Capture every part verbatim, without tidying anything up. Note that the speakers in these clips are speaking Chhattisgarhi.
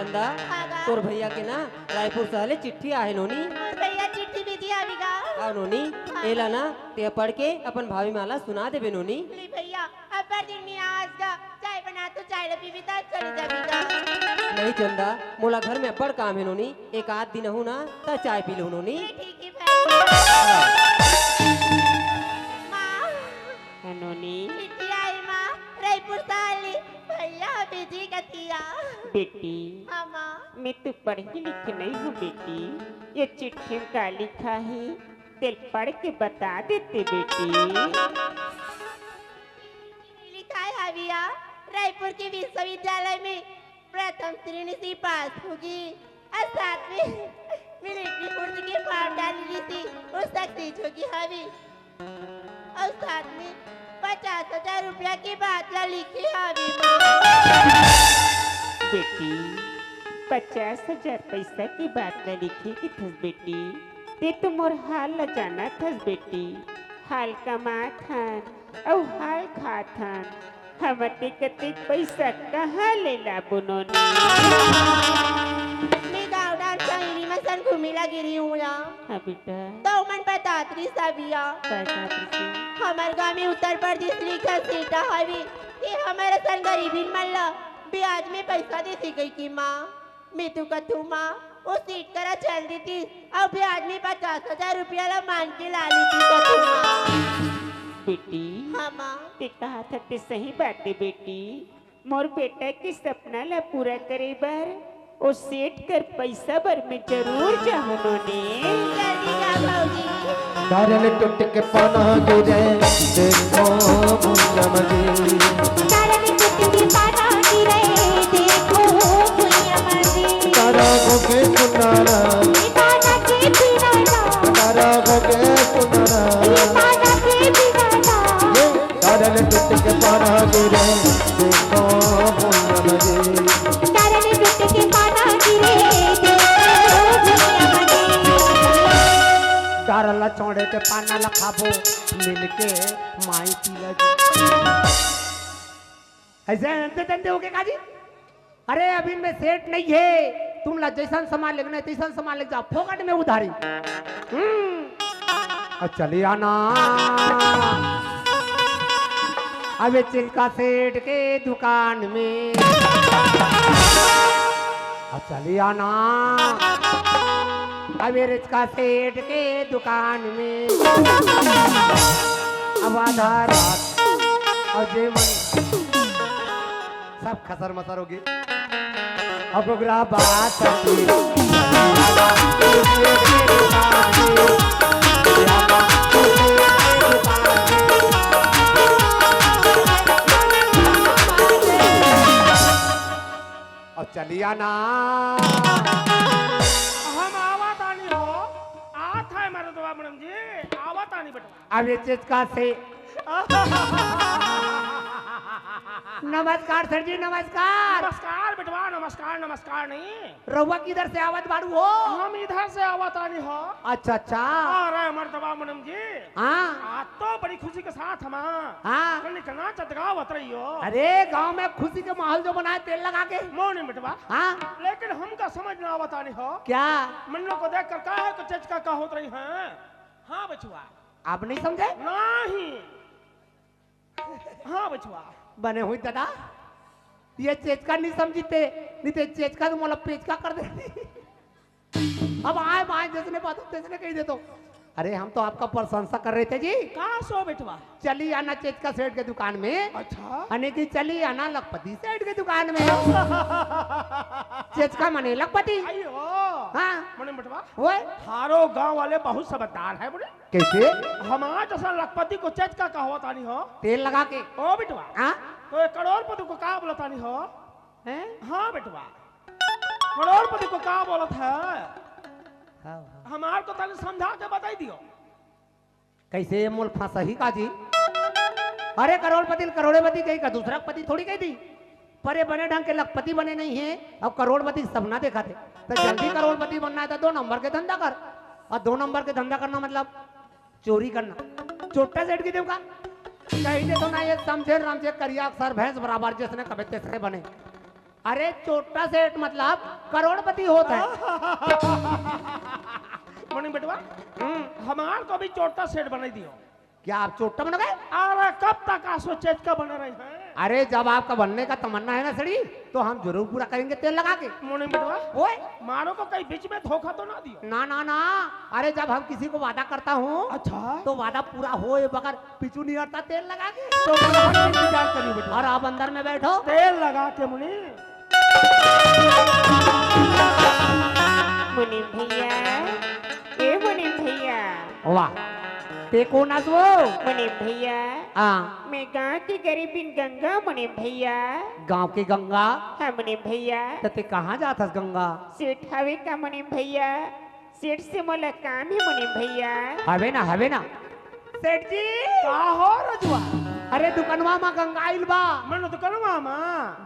चंदा, हाँ गा। तोर भैया के ना रायपुर शहर ले चिट्ठी आहे नोनी। मोर भैया चिट्ठी भेजे हावे गा। हाँ नोनी, हाँ। एला ना ते पढ़ के अपन भाभी मन ला सुना देबे नोनी। ले भैया, अब्बड़ दिन में आस गा, चाय बना तो चाय ला पीबे त चली जाबे गा। नहीं चंदा, मोला घर में अब्बड़ काम हे नोनी, एक आध दिन आहूँ ना त चाय पी लूँ नोनी। ले ठीक हे भाई। हाँ। माँ। हाँ नोनी। चिट्ठी आए माँ, रायपुर शहर ले भैया ह भेजे कथे। बेटी, हाँ माँ। मैं तो पढ़ी लिखी नहीं हूँ बेटी, ये चिट्ठी में का लिखा हे, तेल पढ़ के बता देते बेटी। लिखाय हावे या, रायपुर के विश्वविद्यालय में प्रथम श्रेणी से पास होगे अउ साथ में मिलिट्री फोर्स के फॉर्म डाले रहिसे, ओ सक्सेस होगे हावे। अउ साथ में पचास हजार रुपया के बात ला लिखे हावे माँ। बेटी, पचास हजार पैसा के बात ला लिखे कथस बेटी, ते तो मोर हाल ला जानत हस बेटी, हाल कमात हन अउ हाल खात हन, हमर ते कतेक पैसा कहाँ ले लाबो नोनी? मैं गाँव डाहर सहेली मन संग घूमे ला गे रहेंव या। हाँ बेटा। त ओमन बतात रहिस हावे या। का बतात रहिस? हमर गाँव में उत्तर प्रदेश ले एक ठन सेठ हावे, ते हमर असन गरीबिन मन ला ब्याज में पैसा देथे कहिके माँ। मैं तो कथूँ माँ, ओ सेठ करा चल देतिस अउ ब्याज में पचास हजार रुपया ला मांग के ला लेतिस कथूँ माँ। बेटी, हाँ माँ। ते कहत हस ते सही बात हे बेटी, मोर बेटा के सपना ला पूरा करे बर ओ सेठ कर पैसा बर मैं जरूर जाहूँ नोनी। जल्दी जा भौजी। तारल टूट के पाना गिरे, देखो भुइयां मजी। तारल टूट के पाना गिरे, देखो भुइयां मजी। तारा हो के सुनारा, दीवाना के दीवाना। तारा हो के सुनारा, दीवाना के दीवाना। ये तारल टूट के पाना गिरे, देखो भुइयां मजी। तारल टूट के पाना गिरे, देखो भुइयां मजी। तारल छोड़े के पाना ला खाबो, मिलके माई पीला जी। ऐसे अंते तंते होके काजी? अरे, अभी इनमें सेठ नहीं है, तुमला जैसन सामान लेना है, तैसन सामान ले जाओ, फोकट में उधारी। हम्म। और चली आना। अबे चिल्का सेठ के दुकान में। और चली आना। अबे रिचका सेठ के दुकान में। अब आधा रात और जे मन सब खसर मसर होगे। अब ओकरा बात अब चलिया ना। हम आवत आनी हो, आत है मरदवा मैडम जी, आवत आनी बेटा। अब ये चेचका से नमस्कार सर जी, नमस्कार। नमस्कार बेटवा, नमस्कार, नमस्कार नहीं। रउआ किधर से आवत बाड़ू हो? हम इधर से आवत आनी हो। अच्छा, अच्छा। अरे मर्दवा मुनम जी। हाँ। आज तो बड़ी खुशी के साथ हम हाँ। निकलना चटकावत रही हो। अरे गांव में खुशी के माहौल जो बनाए तेल लगा के। मोनी बेटवा। हाँ। लेकिन हमका समझ ना आवत आनी हो। क्या? मन्नो को देख कर का है को चचका का होत रही है? हाँ बचवा। आप नहीं समझे? नहीं। हाँ बचवा। बने हुई दादा, ये चेचका नहीं समझीते, नहीं तो चेचका तो मोला पेचका कर देती। अब आए माए जैसने बात तैसने कही देतो। अरे हम तो आपका प्रशंसा कर रहे थे जी। का सो बेटवा? चली आना चेचका सेठ के दुकान में। अच्छा। अने की चली आना लखपति सेठ के दुकान में। चेचका मने लखपति। आई हो। हाँ। मने बेटवा। ओए। थारो गांव वाले बहुत समझदार है बोले। कैसे? हमार जैसा लखपति को चेचका कहवत आनी हो। तेल लगा के। ओ बेटवा। हाँ? तो ये करोड़पति को का बोलत आनी हो? हैं? हाँ बेटवा। करोड़पति को का बोलत है? हाँ, हाँ। हमार को तनी समझा के बताई दियो। कैसे ये मोल फंसही का जी? अरे करोड़पति ल करोड़ेपति कही का, दूसरा पति थोड़ी कही दी। पर ये बने ढंग के लखपति बने नहीं है, अब करोड़पति सपना देखा थे। तो जल्दी करोड़पति बनना है तो दो नंबर के धंधा कर। और दो नंबर के धंधा करना मतलब चोरी करना। चोट्टा सेठ की देव का? कही दे तो ना ये समझे राम जे करिया अक्सर भैंस बराबर जैसने कबे तैसने बने। अरे चोट्टा सेठ मतलब करोड़पति होत हे। मुनीम बेटवा, हम्म। हमार को भी चोट्टा सेठ बनाई दियो। क्या आप चोट्टा बनोगे? अरे कब तक आसो चेचका बने रहे हैं? अरे जब आपका बनने का तमन्ना है ना सेठ जी, तो हम जरूर पूरा करेंगे तेल लगा के। मुनीम बेटवा, ओए। मारो को कहीं बीच में धोखा तो ना दियो। ना ना ना, अरे जब हम किसी को वादा करता हूँ, अच्छा। तो वादा पूरा होए बगैर पीछू नहीं हटता तेल लगा के। तो बड़ा इंतजार करियो बेटवा। और आप अंदर में बैठो। तेल लगा के मुनीम। मुनीम भैया, ए मुनीम भैया। वाह, ते कोन अस वो? मुनीम भैया, हाँ। मैं गांव की गरीबिन गंगा मुनीम भैया। गांव की गंगा? हाँ मुनीम भैया। त ते कहाँ जात हस गंगा? सेठ हवे का मुनीम भैया? सेठ से मोला काम हे मुनीम भैया। हवे ना, हवे ना। सेठ जी। का हो रजुआ? अरे दुकनवा मा गंगा आइल बा। मन दुकनवा मा?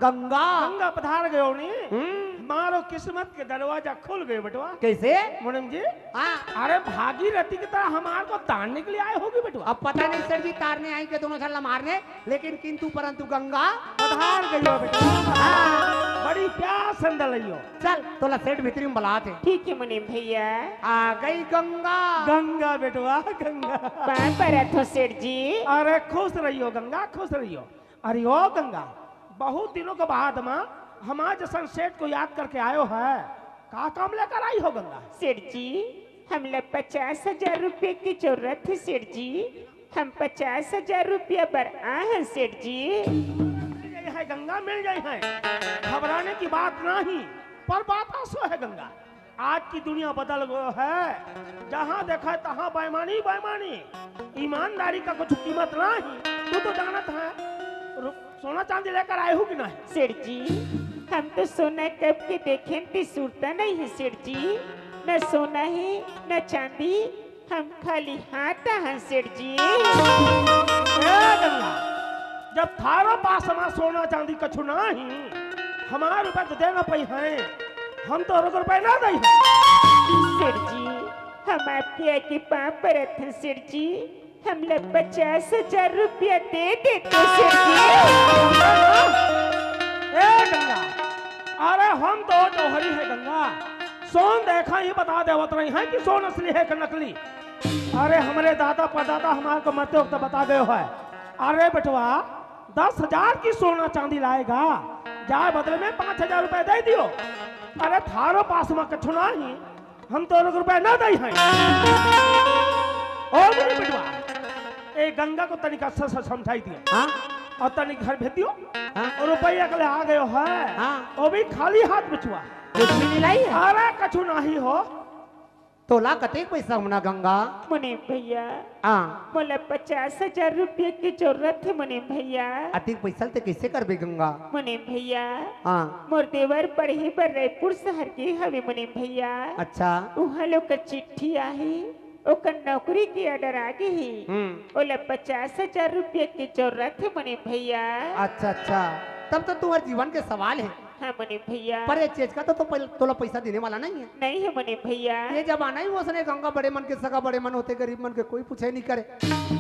गंगा। गंगा पधार गयो नी। हम्म। मारो किस्मत के दरवाजा खुल गए बेटवा। कैसे? मुनीम जी। हाँ। अरे भागीरथी की तरह हमार को तारने के लिए आए होगी बेटवा। अब पता नहीं सेठ जी तारने आई के दोनों झल्ला मारने, लेकिन किंतु परंतु गंगा पधार गई हो बेटवा। हाँ। बड़ी प्यास अंदर लइयो। चल, तोला सेठ भीतरी में बलात हे। ठीक हे मुनीम भैया। आ गई गंगा। गंगा बेटवा, गंगा। पाँव परत हों सेठ जी। अरे खुश रहियो गंगा, खुश रहियो। अरे ओ गंगा, बहुत दिनों के बाद मा हमार जैसन सेठ को याद करके आयो हे। का काम लेकर आई हो गंगा? सेठ जी, हमला पचास हजार रुपया की जरूरत हे सेठ जी। हम पचास हजार रुपया बर आए हन सेठ जी। मिल जाई हे गंगा, मिल जाई हे, घबराने की बात नहीं। पर बात असो हे गंगा, आज की दुनिया बदल गयो हे, जहाँ देखे तहाँ बेईमानी, बेईमानी, ईमानदारी का कुछ कीमत नहीं। तू तो जानत हे, रु-, सोना चांदी लेकर आए हो कि नहीं? सेठ जी, हम तो सोना कब के देखेन ते सुरता नहीं हे सेठ जी, न सोना हे न चांदी, हम खाली हाथ हन सेठ जी। ए गंगा, जब थारो पास मा सोना चांदी कछु नाही, हमार रुपया तो देना पई हे, हम तो रुपया ना दई हे। सेठ जी, हम आपके आगे पाँव परत हन सेठ जी, हमला पचास हजार रुपया दे देते सेठ जी। ए गंगा, अरे हम तो जौहरी हे गंगा, सोन देखा ही बता देवत रही हे कि सोन असली हे कि नकली। अरे हमरे दादा परदादा हमार को मरते वक्त बता गयो हे। अरे बेटवा, दस हजार की सोना चांदी लाएगा, जाए बदले में पाँच हजार रुपया दे दियो। अरे थारो पास मा कछु नाही, हम तो एक रुपया ना दई हे। ओ मेरे बेटवा, ए गंगा को तनिक अच्छा से समझाई दियो। हाँ? और तनिक घर भेज दियो। हाँ? और रुपया के लिए आ गयो हे। हाँ? वो भी खाली हाथ बेटवा। कुछ भी नहीं लाई हे? अरे कछु नाही हो। तोला कतेक पैसा होना गंगा? मुनीम भैया, हाँ। मोला पचास हजार रुपया की जरूरत हे मुनीम भैया। अतेक पैसा ल ते कैसे करबे गंगा? मुनीम भैया, हाँ। मोर देवर पढ़े बर रायपुर शहर गे हवे मुनीम भैया। अच्छा। उहाँ लोग का चिट्ठी आही, ओकर नौकरी के order आ गे हे। हम्म। ओला पचास हजार रुपया की जरूरत हे मुनीम भैया। अच्छा अच्छा, तब तो तुम्हार जीवन के सवाल हे। हाँ मुनीम भैया। पर ये चेचका तो, तो पहले तोला पैसा देने वाला नहीं हे। नहीं हे मुनीम भैया। ये जमाना ही वैसने गंगा, बड़े मन के सगा बड़े मन होथे, गरीब मन के कोई पूछे नहीं करे।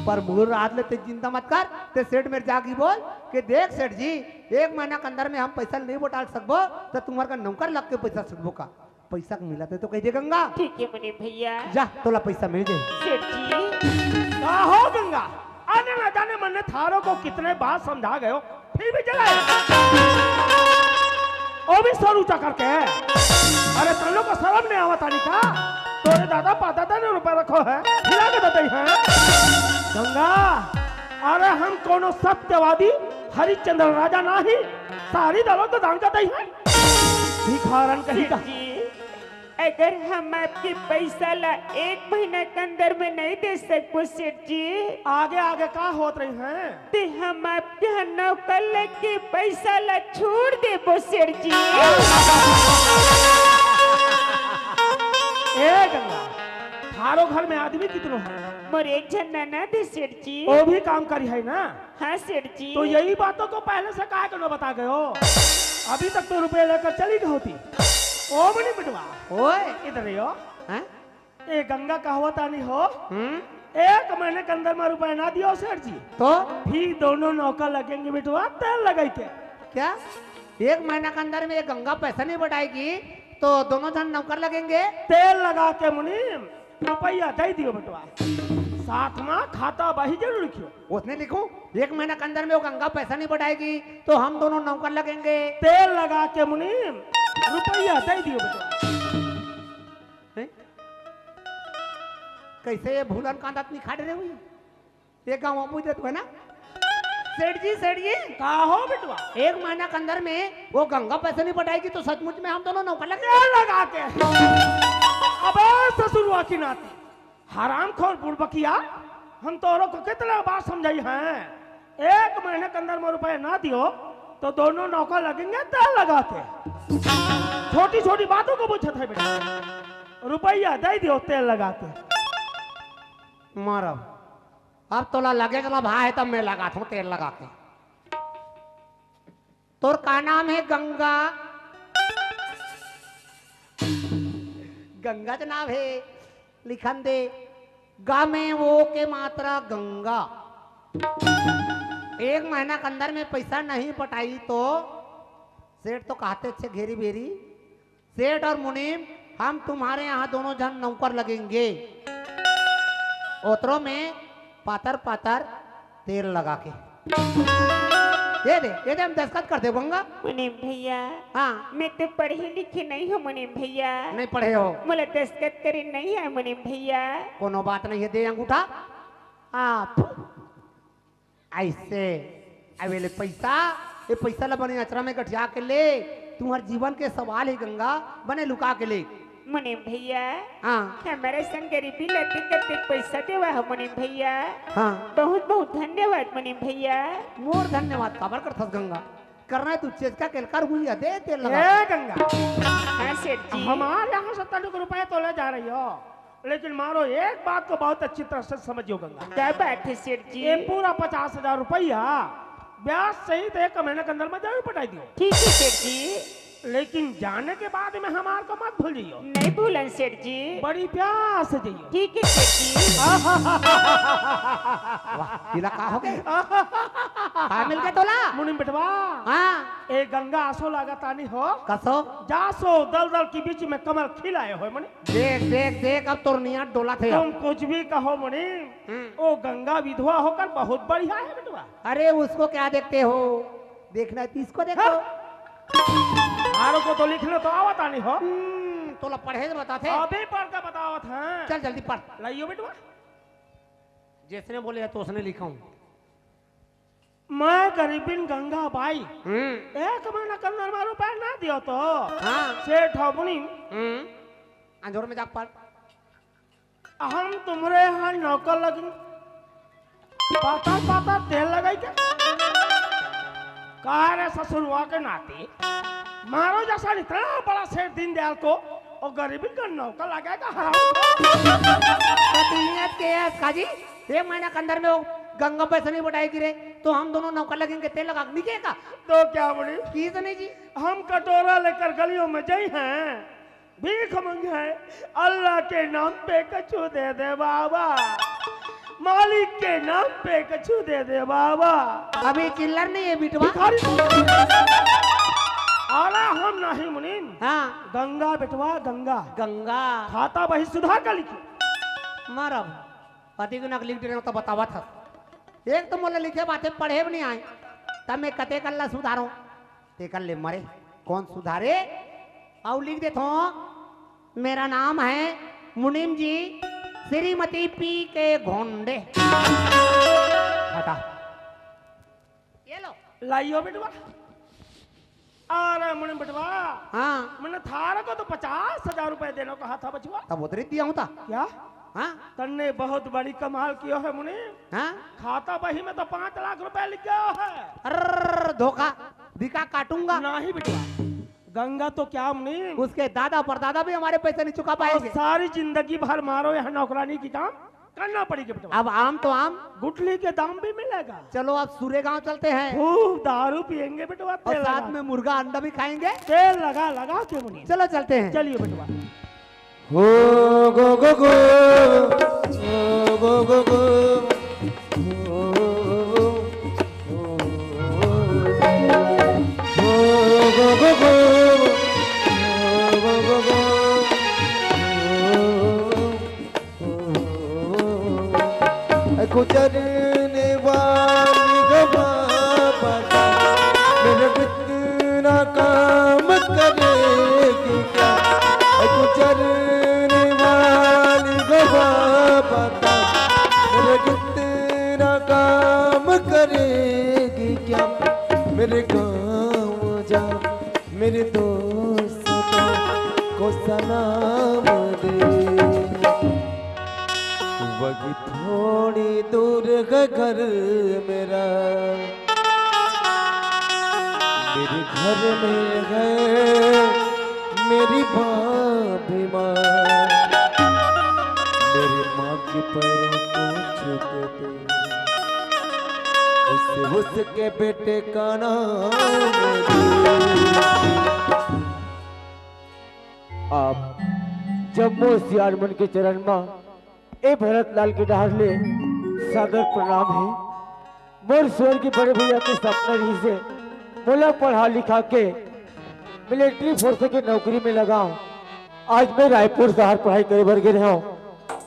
पर मुहूर्त रात ले ते चिंता मत कर, ते सेठ मेर जाके बोल कि देख सेठ जी, एक महीना के अंदर में हम पैसा नहीं बोटाल सकबो, तो तुम्हार का नौकर लग के पैसा सकबो का? पैसा के मिलत हे तो कहि दे गंगा। ठीक हे मुनीम भैया। जा, तोला पैसा मिल जाही। सेठ जी। का हो गंगा? अरे न जाने मन ने थारो को कितने बार समझा गयो, फिर भी चला आया। वो भी सर ऊंचा करके। अरे तन लोग को शर्म नहीं आवत आनी का? तोरे दादा परदादा ने रुपया रखो हे, हिला के देते हैं। गंगा, अरे हम कोनो सत्यवादी हरिश्चंद्र राजा नाही, सारी दलो तो दान का दई हे। भिखारन कहीं का। सेठ जी, अगर हम आपके पैसा ला एक महीना के अंदर में नहीं दे सकबो सेठ जी, आगे आगे का होत रही हे? ते हम आपके यहाँ नौकर लग के पैसा ला छोड़ देबो सेठ जी। ए गंगा, थारो घर में आदमी कितनो हे? मोर एक झन ननद हे सेठ जी। वो भी काम करी हे ना? हाँ सेठ जी। तो यही बातों को पहले से काहे को न बता गयो? अभी तक तो रुपये लेकर चली गई होती। ओ मुनीम बेटवा, ओए। इधर यो। हैं? ए गंगा कहवत आनी हो। हम्म? एक महीने के अंदर में रुपया ना दियो सेठ जी, तो? फिर दोनों नौकर लगेंगे बेटवा, तेल लगाई के। क्या? एक महीना के अंदर में ये गंगा पैसा नहीं पटाएगी तो दोनों झन नौकर लगेंगे। तेल लगा के मुनीम, रुपया दे दियो बेटवा, साथ में खाता बही जरूर लिखियो। उसने लिखूं, एक महीना के अंदर में वो गंगा पैसा नहीं पटाएगी तो हम दोनों नौकर लगेंगे। तेल लगा के मुनीम, रुपया दे दियो बेटवा। हैं? कैसे ये भूलन कांदा निखाड़ रहे हुई? ये गाँव पूछ देत है ना? सेठ जी, सेठ जी, का हो बेटवा? एक महीना के अंदर में वो गंगा पैसे नहीं पटाएगी तो सचमुच में हम दोनों नौकर लग तेल लगा के। अबे ससुरवा की नाती, हरामखोर बुड़बकिया, हम तोरो को कितना बार समझाई हैं, एक महीने के अंदर में रुपए ना दियो तो दोनों नौकर लगेंगे तेल लगा के। छोटी छोटी बातों को पूछत है बेटा, रुपया दे दियो तेल लगा के। मारो, अब तोला लगे चला भाई, तब मैं लगात हूँ तेल लगा के। तोर का नाम है? गंगा। गंगा के नाम है, लिखन दे। गा में वो के मात्रा गंगा। एक महीना के अंदर में पैसा नहीं पटाई तो सेठ तो कहते छे घेरी बेरी, सेठ और मुनीम, हम तुम्हारे यहाँ दोनों जन नौकर लगेंगे। ओतरो में पातर पातर तेल लगा के। ये दे, ये दे, हम दस्तखत कर दे गंगा। मुनीम भैया। हाँ। मैं तो पढ़े लिखे नहीं हूँ मुनीम भैया। नहीं पढ़े हो? मोला दस्तखत करे नहीं है मुनीम भैया। कोनो बात नहीं है, दे अंगूठा। हाँ, फू। ऐसे। अबे ले पैसा, ये पैसा ला बने अचरा में गठिया के ले। तुम्हार जीवन के सवाल है गंगा, बने लुका के ले। मुनीम भैया। हाँ। हमारे संग गरीबी लती करते पैसा देवा है मुनीम भैया। हाँ। बहुत बहुत धन्यवाद मुनीम भैया। मोर धन्यवाद काबर करथस गंगा? करना है तू चेचका केलकर हुई है, दे तेल लगा। ए गंगा। हाँ सेठ जी। हमारे यहाँ से तनिक रुपए तो ले जा रही हो, लेकिन मारो एक बात को बहुत अच्छी तरह से समझियो गंगा। क्या बात है सेठ जी? ये पूरा पचास हजार रुपया ब्याज सहित एक महीने के अंदर में जरूर पटाई दियो। ठीक है सेठ जी। लेकिन जाने के बाद में हमार को मत भूल जाइयो। नहीं भूलन सेठ जी। बड़ी प्यास से जाइयो। ठीक है सेठ जी। वाह, इला का हो गए? का मिल गए तोला? मुनीम बेटवा। हाँ। ए गंगा असो लागत आनी हो। कसो? जासो दलदल के बीच में कमल खिलाए हो मुनीम। देख, देख, देख, अब तोर नियत डोलत हे। तुम कुछ भी कहो मुनीम, हम्म। वो गंगा विधवा होकर बहुत बढ़िया है बेटवा। अरे उसको क्या देखते हो, देखना है तो इसको देखो। हाँ। मारो को तो लिखना तो आवत आनी हो। हम्म, तोला पढ़े से बताथे। अभी पढ़ के बतावत हैं। चल जल्दी पढ़। लाइयो बेटवा। जिसने बोले है तो उसने लिखा हूँ। मैं गरीबिन गंगा बाई। हम्म। एक महीना के अंदर में रुपया ना दियो तो। हाँ। सेठ हो मुनीम। हम्म। अंजोर में जाके पढ़। हम तुम्हरे यहाँ नौकर लगी, पातर पातर तेल लगाई के। का रे ससुरवा के नाती, मारो जैसा इतना बड़ा सेठ दीनदयाल को, और गरीबी का नौकर लगाएगा हराम। तो दुनिया के है काजी, एक महीना के अंदर में वो गंगा पैसा नहीं पटाएगी रे, तो हम दोनों नौकर लगेंगे, तेल लगा के नहीं कहेगा? तो क्या बोली? की तो नहीं जी। हम कटोरा लेकर गलियों में जाई हैं, भीख मंगे, अल्लाह के नाम पे कछु दे दे बाबा, मालिक के नाम पे कछु दे दे बाबा। अभी चिल्लर नहीं है बिटवा। भिखारी। अरे हम नहीं मुनीम। हाँ। गंगा बेटवा, गंगा। गंगा। खाता बही सुधार का लिखी। मारब। पति गुना के लिख दे रहे हो तो बतावत हस। एक तो मोला लिखे बातें पढ़े भी नहीं आए, तब मैं कते कल्ला सुधारो। तेकर ले मरे, कौन सुधारे? अउ लिख देथो, मेरा नाम है मुनीम जी, श्रीमती पी के घोंडे। हटा। ये लो। लाइयो बेटवा। अरे मुनीम बेटवा। हाँ। मैंने थारा को तो पचास हजार रुपए देने को कहा था बचवा। तब उतरी दिया हूँ था। क्या? हाँ। तन्ने बहुत बड़ी कमाल कियो है मुनीम। हाँ। खाता बही में तो पाँच लाख रुपए लिख गयो है। अरे धोखा, दिखा काटूंगा। नहीं बेटवा, गंगा तो क्या मुनीम, उसके दादा परदादा भी हमारे पैसे नहीं चुका पाएंगे। सारी जिंदगी भर मारो यहाँ नौकरानी की काम करना पड़ेगी बेटवा। अब आम तो आम। गुठली के दाम भी मिलेगा। चलो अब सूर्य गांव चलते हैं। खूब दारू पियेंगे बेटवा, और तेल साथ लगा। में मुर्गा अंडा भी खाएंगे। तेल लगा लगा के मुनीम। चलो चलते हैं। चलिए बेटवा। हो गो गो गो, हो गो गो गो, हो, हो, हो, हो, हो, गुजरने वाली हवा बता, मेरा कितना काम करेगी क्या? गुजरने वाली हवा बता, मेरा कितना काम करेगी क्या? मेरे गाँव जा, मेरे दोस्तों को सलाम दे। वही थोड़ी दूर है घर मेरा, मेरे घर में है मेरी भाभी माँ, मेरी माँ के पैरों को छू के दे, उसे, उसके बेटे का नाम दे। आप जम्मो सियान मन के चरण मा ए भरत लाल के डहार ले सादर प्रणाम हे। मोर स्वर्गीय बड़े भैया के सपना रहिसे मोला पढ़ा लिखा के मिलिट्री फोर्स के नौकरी में लगाओ। आज मैं रायपुर शहर पढ़ाई करे बर गे रहे हूँ।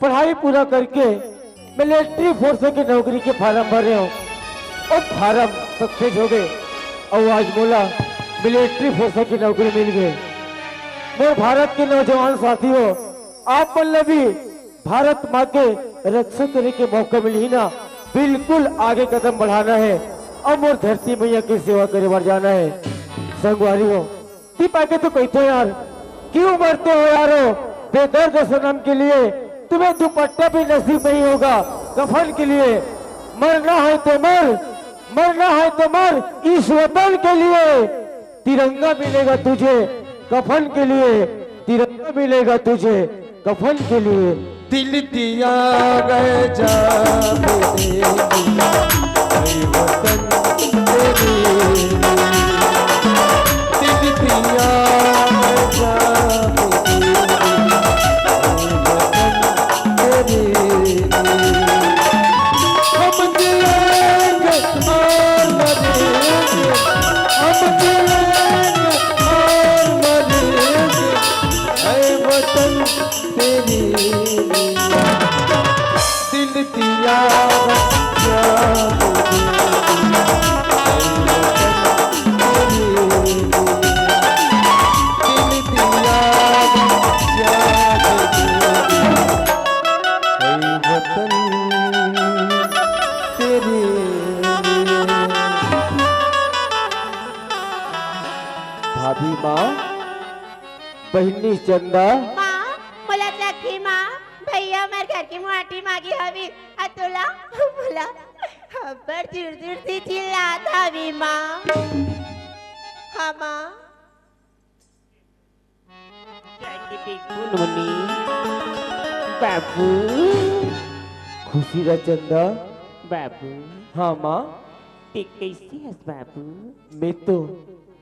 पढ़ाई पूरा करके मिलिट्री फोर्स के नौकरी के फार्म भरे हूँ। ओ फार्म सक्सेस हो गए और आज मोला मिलिट्री फोर्स की नौकरी मिल गई। मोर भारत के नौजवान साथियों, आप मन ला भी भारत माँ के रक्षा करे के मौका मिलही ना, बिल्कुल आगे कदम बढ़ाना है और मोर धरती मैया के सेवा करे बर जाना है। संगवारी हो, ती पाके तो कहते यार, क्यों मरते हो यारो बेदर्द सनम के लिए? तुम्हें दुपट्टा भी नसीब नहीं होगा कफन के लिए। मरना है तो मर, मरना है तो मर इस वतन के लिए। तिरंगा मिलेगा तुझे कफन के लिए, तिरंगा मिलेगा तुझे कफन के लिए। दिल दिया गए जब तेरी, ऐ वतन तेरी। दिल दिया गए जब तेरी, ऐ वतन तेरी। हम जिएंगे और मरेंगे, हम जिएंगे और मरेंगे, ऐ वतन तेरी। दिल दिया क्या मुझे, ऐ वतन तेरी। दिल दिया क्या मुझे, ऐ वतन तेरी। भाभी माँ, बहिनी चंदा। माँ, मोला सखी माँ, भैया हमर घर के मुहाटी मांगी हवी, अ तोला, मोला अब्बड़ जोर जोर से चिल्लात हवी माँ। हाँ माँ। जाके देखो नोनी। बाबू। खुशी रह चंदा। बाबू। हाँ माँ। ते कैसे हस बाबू? मैं तो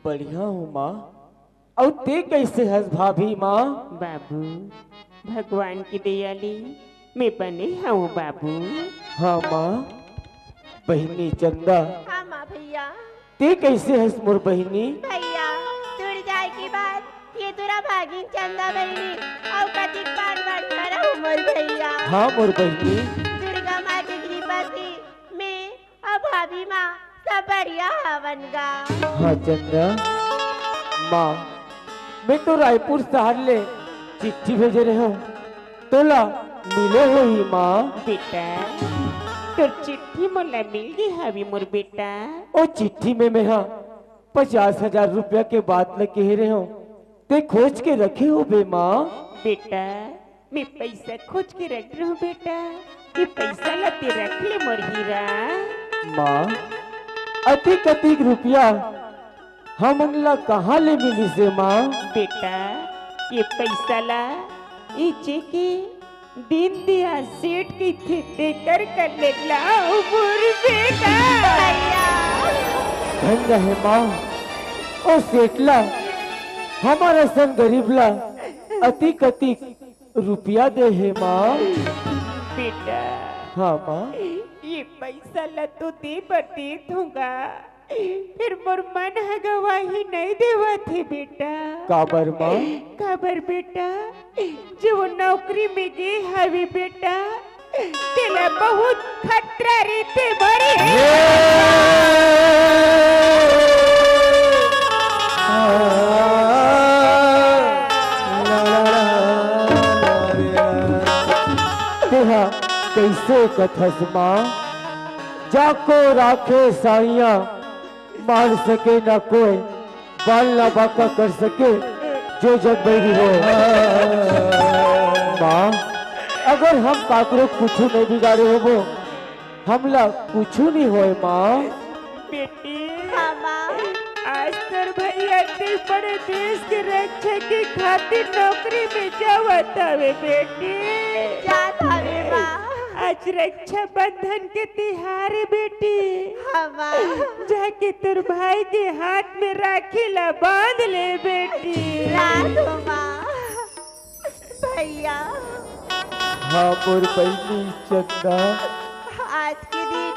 बढ़िया हूँ माँ। अउ ते कैसे हस भाभी माँ? बाबू, भगवान की दया ले मैं बने हूँ बाबू। हाँ माँ, बहिनी चंदा। हाँ माँ भैया। ते कैसे हस मोर बहिनी? भैया, तुड़ जाए के बाद ये तुरा भागिन चंदा बहिनी अउ कतिक बार बार खड़ा हूँ मोर भैया। हाँ मोर बहिनी। दुर्गा माँ के कृपा से मैं अउ भाभी माँ सब बढ़िया हवन गा। हाँ चंदा, माँ, मैं तो रायपुर शहर ले चिट्ठी भेजे रहे हूँ, तोला मिले होही माँ। बेटा, तोर चिट्ठी मोला मिल गे हवे मोर बेटा। ओ चिट्ठी में मैं हा पचास हजार रुपया के बात ल कहे रहे हूँ, ते खोज के रखे होबे माँ। बेटा, मैं पैसा खोज के रख रहे हूँ बेटा, ये पैसा ला ते रख ले मोर हीरा। माँ, अतिक अतिक रुपया हमन ला कहाँ ले मिलिस हे माँ? बेटा, ये पैसा ला, ये जेके दीनदयाल सेठ कहिथे तेकर कर ले लाओ मोर बेटा। भैया। धन्य हे माँ, ओ सेठ ला, हमर असन गरीब ला अतिक अतिक रुपया दे हे माँ। बेटा। हाँ माँ। ये पैसा ला तो दे बर देत हूँ गा, फेर मोर मन ह गवाही नइ देवत हे बेटा। काबर माँ? काबर बेटा, जे वो नौकरी में गे हवे बेटा, तेला बहुत खतरा रहिथे बड़े। तेहा कइसे कथस माँ? जाको राखे साइया, मार सके ना कोई, बाल ना बांका कर सके जो जग बैरी होय। माँ, अगर हम काकरो कुछु नइ बिगाड़े होबो, हमला कुछु नइ होय माँ। बेटी, हाँ, माँ। आज तोर भैया अतेक बड़े देश के रक्षा के खातिर नौकरी में जावत हवे बेटी। जात हवे माँ। आज रक्षाबंधन के तिहार हे बेटी। हाँ, माँ। जाके तोर भाई के हाथ में राखी ला बांध ले बेटी। ला दो माँ। भैया। हाँ मोर बहिनी चंदा। आज के दिन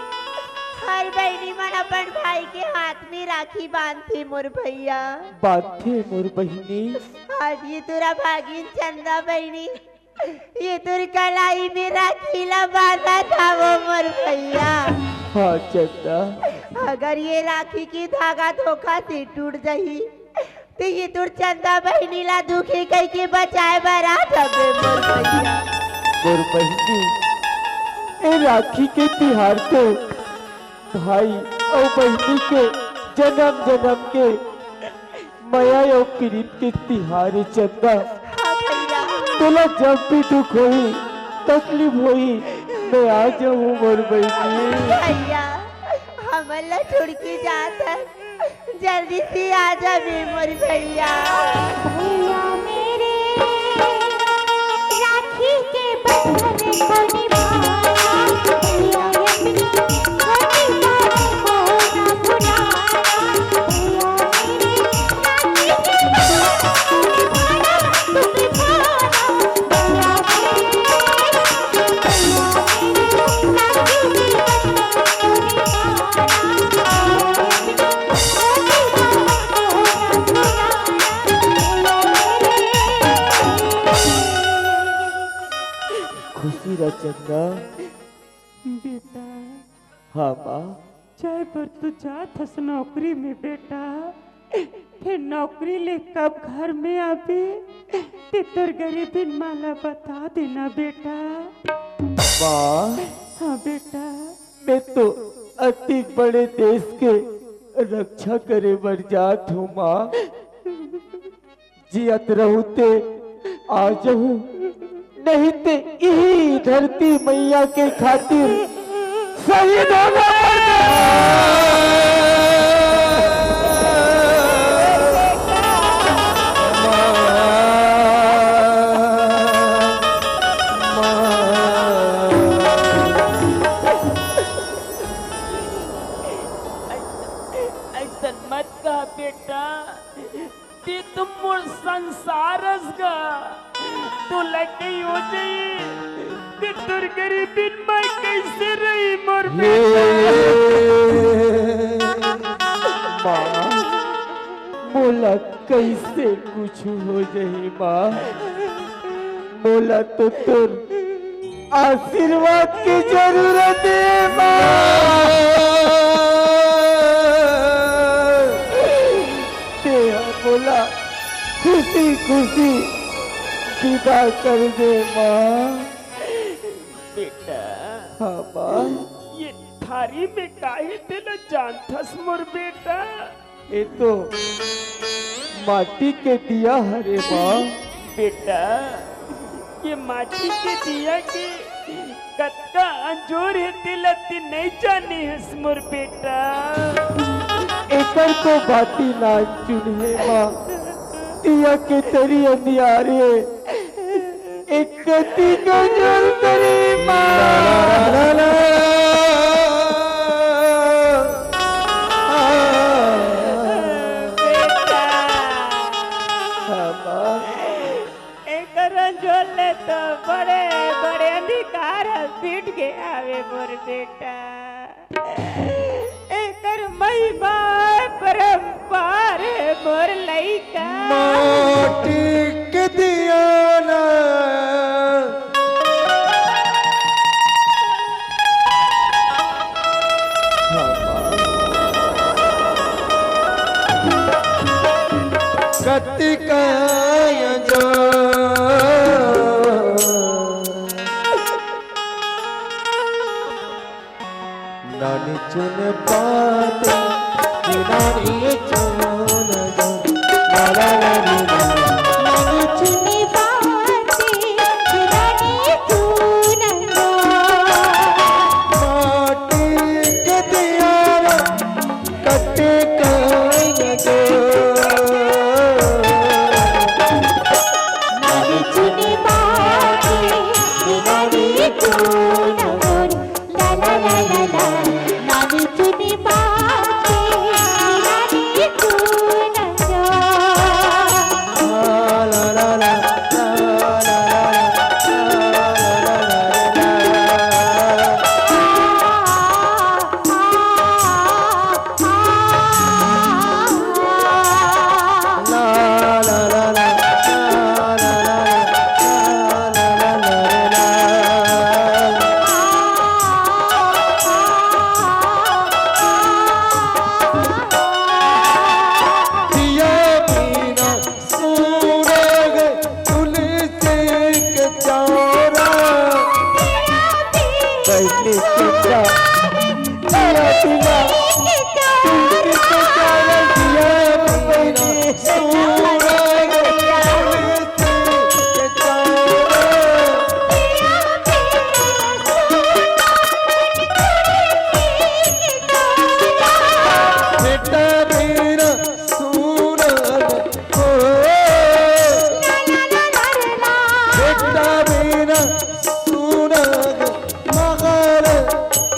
हर बहिनी मन अपन भाई के हाथ में राखी बांधथे मोर भैया। बांधथे मोर बहिनी। आज ये तोर भागिन चंदा बहिनी, ये तोर कलाई में राखी ला बांधत हवय मोर भैया। हाँ चंदा। अगर ये राखी के धागा धोखा से टूट जाही, त ये तोर चंदा बहिनी ला दुखी कहिके बचाए बर आ जाबे मोर भैया। मोर बहिनी, ए राखी के तिहार तो भाई अउ बहिनी के जनम जनम के मया अउ प्रीत के तिहार हे चंदा। हाँ भैया। तोला जब भी दुख होही, तकलीफ होही, मैं आ जाहूँ मोर बहिनी। भैया, हमन ला छोड़ के जात हस, जल्दी से आ जाबे मोर भैया। भैया मेरे, राखी के बंधन को निभाना, भैया अपनी छोटी बहन को ना भुलाना। भैया मेरे, राखी के बंधन को निभाना, तुम निभाना। भैया मेरे, भैया मेरे, राखी के बंधन को निभाना। खुशी रह चंदा। बेटा। हाँ माँ। जाए बर तो जात हस नौकरी में बेटा, फेर नौकरी ले कब घर में आबे, ते तोर गरीबिन माँ ला बता देना बेटा। माँ। हाँ बेटा। मैं तो अति बड़े देश के रक्षा करे बर जात हूँ माँ। जियत रहूँ ते आ जाहूँ, नहीं ते इही धरती मैया के खातिर शहीद होना पड़ जाए। अइसन मत कह बेटा, ते तो मोर संसार हस गा। तोला कहीं हो जाई, ते तोर गरीबिन मैं कैसे रही मोर बेटा? माँ, मोला कैसे कुछ हो जाई माँ? मोला तो तोर आशीर्वाद के जरूरत हे माँ। ते मोला खुशी खुशी विदा कर दे माँ। बेटा। हाँ माँ। ये थारी में का हे तेला जानथस मोर बेटा? ए तो माटी के दिया हरे माँ। बेटा, ये माटी के दिया के कतका अंजोर हे तेला ते नइ जाने हस मोर बेटा। एकर तो बाती नानचुन हे माँ, दिया के तरी अंधियार हे। एक कति का जल करी माँ। बेटा, एकर जोल ले तो बड़े बड़े अंधकार ह पीट के आवे मोर बेटा। एकर महिमा माटी के दिया ना। कतिका जो नानी चुन पाते, नानी चुन जो। ला ला ला ला ला। नानी चुन पाते, नानी चुन जो। माटी के दिया रे, कतिका जो। नानी चुन पाते, नानी चुन जो। ला ला ला ला ला, नानी चुनी बाजे, नानी चुन जो। बेटा मेरा सुन हो, बेटा मेरा सुन, मगर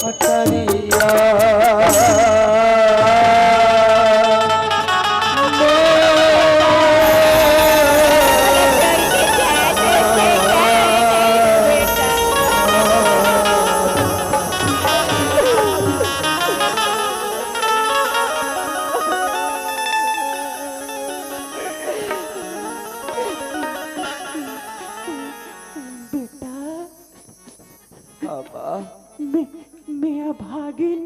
पटरिया। बेटा, हाँ, माँ। मैं, मैं अभागिन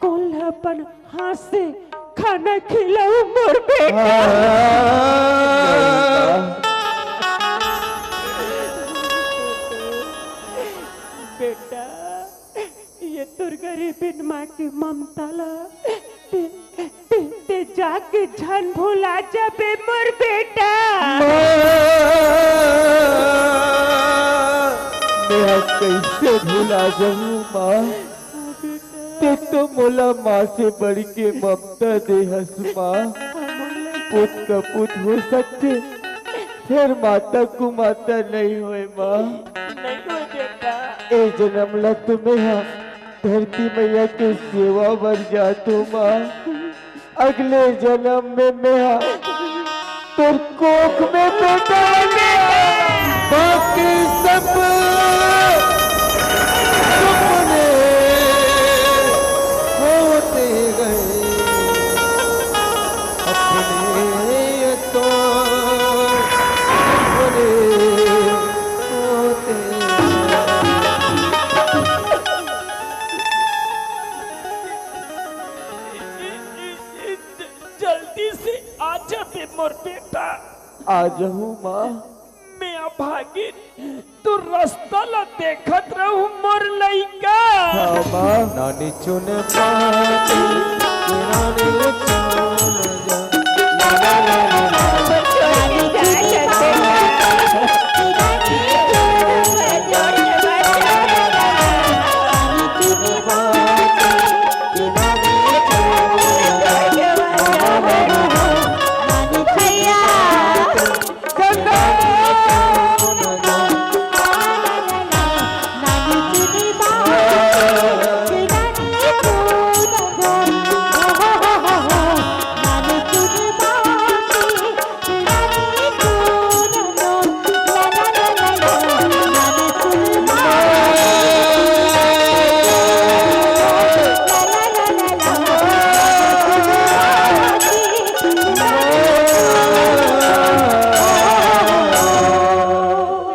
कोन ल अपन हाथ से खाना खिलाऊं मोर बेटा। हाँ। बेटा, ये तोर गरीबिन माँ के ममता ला ते, ते, ते जाके झन भुला जाबे मोर बेटा। माँ, मैं कइसे भुला जाहूँ माँ? ते तो मोला माँ से बढ़ के ममता दे हस माँ। पूत कपूत हो सकथे, फेर माता कुमाता नइ होय माँ। नइ होय बेटा। ए जनम ल तो मेंहा धरती मइया के सेवा बर जात हों माँ। अगले जनम में मेंहा तोर कोख में बेटा बने। बाकी सब सपने होते गए, अपने तो सपने होते गए। जल्दी से आ जा बे मोर बेटा। आ जाहूँ माँ। मैं अभागिन, तू रस्ता ला देखत रहू मोर लइका। हाँ माँ। नानी चुन पाती, नानी चुन जा।